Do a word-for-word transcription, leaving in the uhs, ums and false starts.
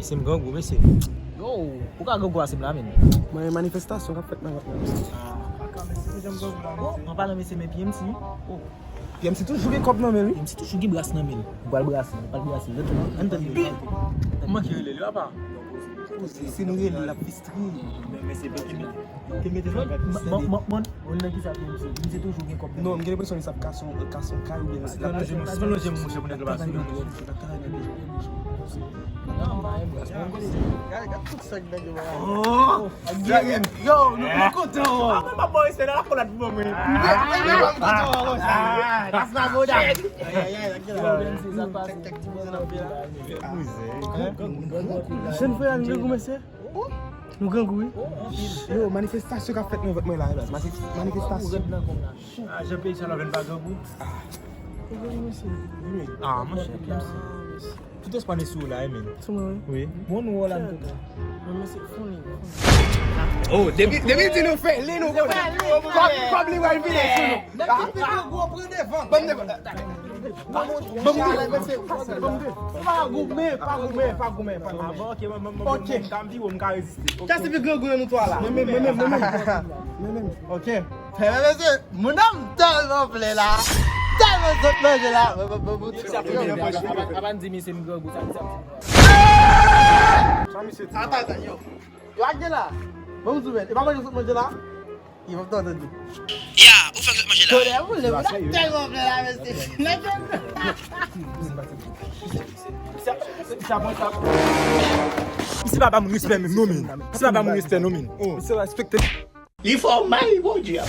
Se m grangou, mesye. Yo, ou ka grangou ase m la, men. Mwen, manifestasyon k ap fèt nan vant mwen. Oh, an palan, mesye, men P M C. Oh. P M C toujou gen kòb nan men l, wi. P M C toujou gen bras nan men l. Ou pral brase, ou pral brase. Ann tande. Kòman ki rele li, apa? Se nou rele l ap fistri. Men, men se bèk ki mete, ki mete nan bèk. Bon, bon, bon, bon, nan ki sa P M C? P M C toujou gen kòb nan men l. Non, m gen enpresyon li sa ap kase yon, kase yon kay oubyen li ap kase yon. Si pa lonje m, monchè, pou nèg la pa sou. Gade, gade tout sa k nèg yo. Oh! Yo, nou, nou kontan, oh. Ah, mwen pa bon respè nan lakolad pou mwen. Ah, mwen pa kontan, oh. Ah, that's my brother. Ay, ay, ay, sa k gen la? Kèk, kèk ti bouzen ap fè la. Jèn frè a, nou grangou, mesye. Nou grangou, wi. Yo, manifestasyon k ap fèt nan vant mwen la, baz. Manifestasyon. Ah, jan peyi sa la vin pa grangou. Ou grangou, mesye. Ah, monchè, P M C. Tout espwa ne sou ou la, wi, men. Sou mwen, wi? Wi. Bon, nou wè la, nou kontan. Mwen, mesye, fon li, fon li. Oh, depi, depi di nou fè li, nou kontan. Kòb, kòb li wè l vini sou nou. Nèg ki pi gwo pran devan. Ban m devan. Ban m devan. Pa goumen, pa goumen, pa goumen, pa goumen. Ah, bon, ok, mwen, mwen, mwen, ok. Mwen, m ka viwo, m ka reziste. Ok. Kiyès ki pi grangou nan nou twa la? Mwen menm, mwen menm, mwen menm. Mwen menm. Ok. Fè, mesye, moun nan m tèlman plen la. Tèlman sot manje la. Bon, bon, bon, bon. Apa n di misye m grangou, sa, sa. Sa misye di. Atann, atann, yo. Yo, ak gen la. Bon, m di w, e pa manje sot manje la? Yo, m tande di. Ya, ou fè sot manje la. Tande, moun nan m tèlman plen la, mesye. Nèg yo. Misye pa ba m respè menm, non, men. Misye pa ba m respè, non, men. Oh. Misye respekte. Li fò may, Bondye.